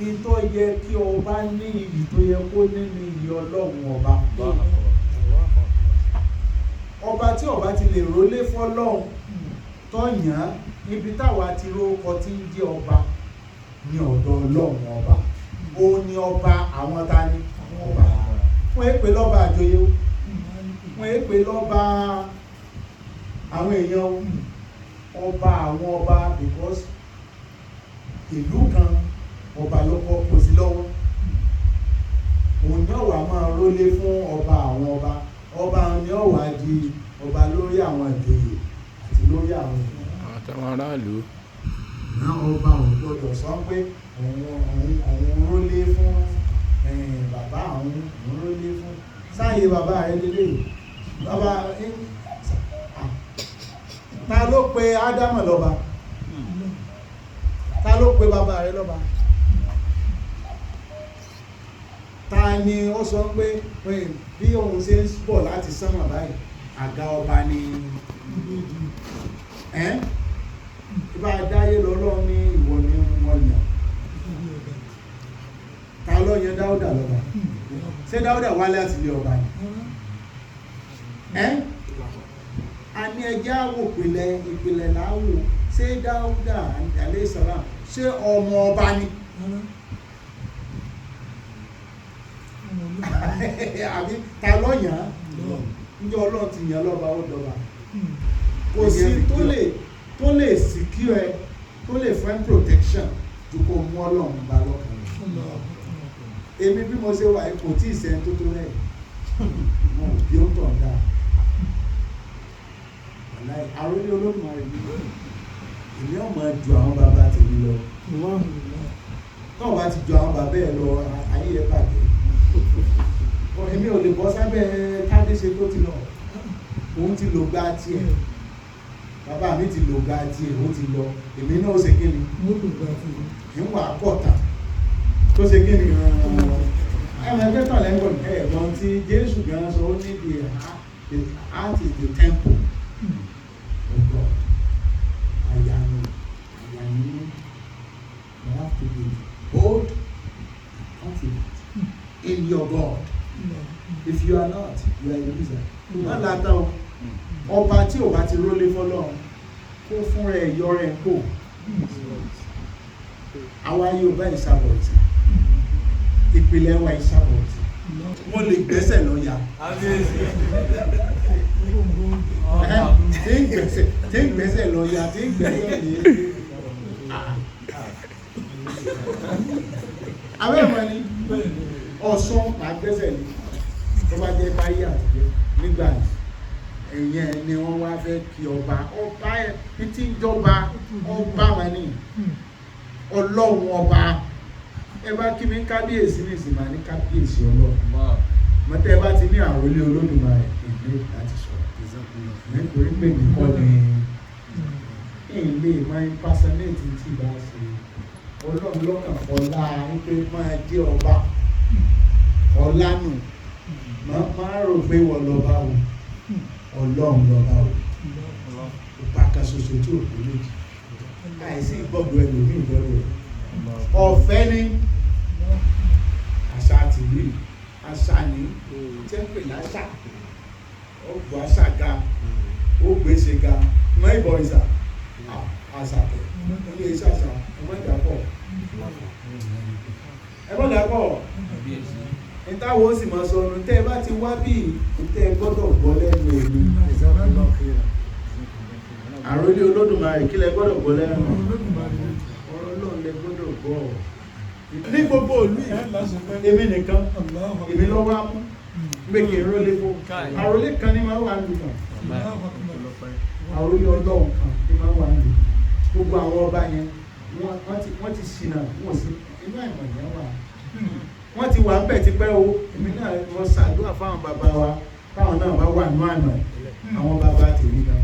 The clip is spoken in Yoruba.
Ní tó yẹ kí ọba ní, iyì tó yẹ kó ní ní iyì Ọlọ́run ọba. Ọba tí ọba ti lè rólé fọ́lọ́run tó yàn án, níbi táwa ti rókọ tí ń jẹ́ ọba ní ọ̀dọ̀ Ọlọ́run ọba. Òun ni ọba àwọn ta ni ọba. Wọ́n é pè lọ́ba àjòyè o, wọ́n é pè lọ́ba àwọn èèyàn o, ọba àwọn ọba, because ìlú kan ọba ló kọ́ kó sí lọ́wọ́. Òun ni ọ̀wà máa rólé fún ọba àwọn ọba. Ọba ni ọ̀wà di ọba lórí àwọn ìjòyè àti lórí àwọn èèyàn. Àtàwọn aráàlú. Náà ọba ò gbọdọ̀ sọ pé òun rólé fún bàbá òun, òun rólé fún sáàyè bàbá rẹ lélẹ̀ bàbá. Ta ló pe Ádámọ̀ lọ́ba? Ta ló pe bàbá rẹ lọ́ba? Ta ni ó sọ pé bí òun ṣe ń bọ̀ láti sánmà báyìí, àga ọba ni ẹ́n ìbá dáyé lọ́lọ́ ní ìwọ ni wọ́n yàn? Ta ló yan Dáúdà lọ́ba? Ṣé Dáúdà wálé àti ilé ọba ni ẹ́n? A ní ẹjẹ́ àwò ìpìlẹ̀, ìpìlẹ̀ láwò. Ṣé Dáúdà alayhi salam, ṣé ọmọ ọba ni àbí ta ló yàn án? Níjọ́ Ọlọ́run ti yàn lọ́ba, ó dọba. Kò sí tó lè secure ẹ, tó lè find protection ju kó mú Ọlọ́run ba lọ́kàn lọ. Èmi bí mo ṣe wà yìí, kò tí ì sẹ́ni tó tó rẹ̀ mo ò bí ó tọ̀ dáa. Wàláì, àròlé Olódùmarè ni èmi ò máa ju àwọn bàbá tèmi lọ. Tó o bá ti ju àwọn bàbá ẹ lọ, ayé ẹ bàjẹ́. Èmi ò lè bọ́ sábẹ́ Tádéṣe tó ti lọ. Òun ti lò gba tiẹ̀, bàbá mi ti lò gba tiẹ̀, ó ti lọ. Èmi náà ó ṣe kí ni ìwà pọ̀tà tó ṣe kí ni ẹ̀mọ ẹgbẹ́ tàn lẹ́gbọ̀n ẹ̀gbọ́n tí Jésù gan sọ, ó ní the heart is the temple of God. Àyànú àyànú, you have to be bold and confident in your God. If you are not, you are a loser. Má láta o. Ọba tí ò bá ti rólé fọ́lọ́run, kó fúnra ẹ̀ yọrẹ ẹ̀ kó. Àwa Yorùbá ìsàbọ̀tì, ìpìlẹ̀ wa ìsàbọ̀tì. Wọ́n lè gbẹ́sẹ̀ lọ yà tí ń gbẹ́sẹ̀ lọ yà, tí ń gbẹ́sẹ̀ lé abẹ́ẹ̀mọ́ ni ọ̀sán máa gbẹ́sẹ̀ lé. Tó bá jẹ́ báyé àtijọ́ nígbà ìyẹn ni wọ́n wá fẹ́ kí ọba, ọba ẹ̀ tí ń jọba, ọba wa ní Ọlọ́run ọba. Ẹ bá kí mi kábíyèsí ní ìsìn, máa ní kábíyèsí Ọlọ́run. Mọ́tẹ́ ẹ bá ti ní àròlé Olódùmarè, èmi láti sọ̀rọ̀ nítorí pé mi kọ́ ni ilé máa impersonate tí ì bá ṣe Ọlọ́run lọ́kàn fọlá wípé máa jẹ́ ọba ọlá nù. Máa rò pé wọ́n lọ́ba o, Ọlọ́run lọ́ba o, ọba kan ṣoṣo tí ò pé méjì, àìsí gbọ́dọ̀ ẹlòmíì lọ́dọ̀ ẹ̀. Ọ̀fẹ́ ní àṣà tìlú, àṣà ní tí ń pè láṣà. Ó gbọ́ àṣà ga, ó gbèsè ga mọ́ ìbọ̀rìṣà àṣà tẹ̀ ilé iṣẹ́ àṣà. Ẹ má dàpọ̀, ẹ má dàpọ̀. Ìtawọ̀ ó sì máa sọ ọ́nù tẹ́ ẹ bá ti wá bí tẹ́ ẹ gbọ́dọ̀ gbọ́ lẹ́nu èmi, àròlé Olódùmarè, kí lẹ gbọ́dọ̀ gbọ́ lẹ́nu? Ọ̀rọ̀ Ọlọ́run lẹ gbọ́dọ̀ gbọ́ ní gbogbo ìlú yìí. Èmi nìkan èmi lọ́wọ́ á mú pé kí n rólé fún àròlé kan ní máa wà nù kan, àròlé Ọlọ́run kan ní máa wà nù. Gbogbo àwọn ọba yẹn, wọ́n ti ṣìnà, wọ́n sì inú àìmọ̀ yẹn wà, wọ́n ti wà ń bẹ̀ tipẹ́ o. Èmi náà wọ́n ṣàdúrà fáwọn bàbá wa, táwọn náà bá wà nù àná àwọn bàbá tèmi gan.